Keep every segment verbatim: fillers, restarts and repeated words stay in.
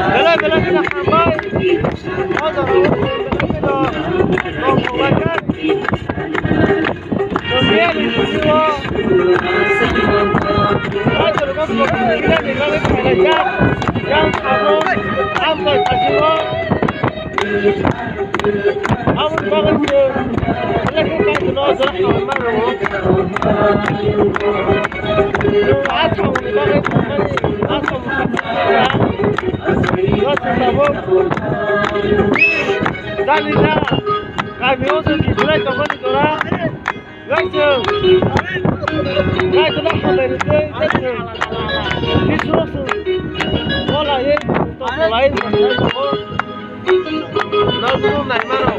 Belai belai kheno hambai. O jaga o belai kheno tong tong lai kha. Chwng biyani bisingo Kaitorno program rwna ni bagwi phailai jak. Yang abo amtoi khasingo. Aboni bagwi chwng belai khe Kaitorno jora khaui ma rwo. Chwng a samungni bagwi thangmani, a samung khasingo. Jora chwng tabuk Dalija, kami o chwng kiphilai tongmani jora. Gai chwng. Gai chwng hambai rwtwi, gai chwng. Biswrok chwng. Bolai, to bolai, bolai tongo. Nang chwng nai mano.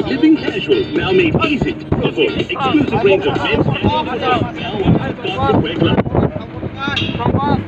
Living Casual now made easy. Offer exclusive range of men's and women's apparel now at Boston Regular.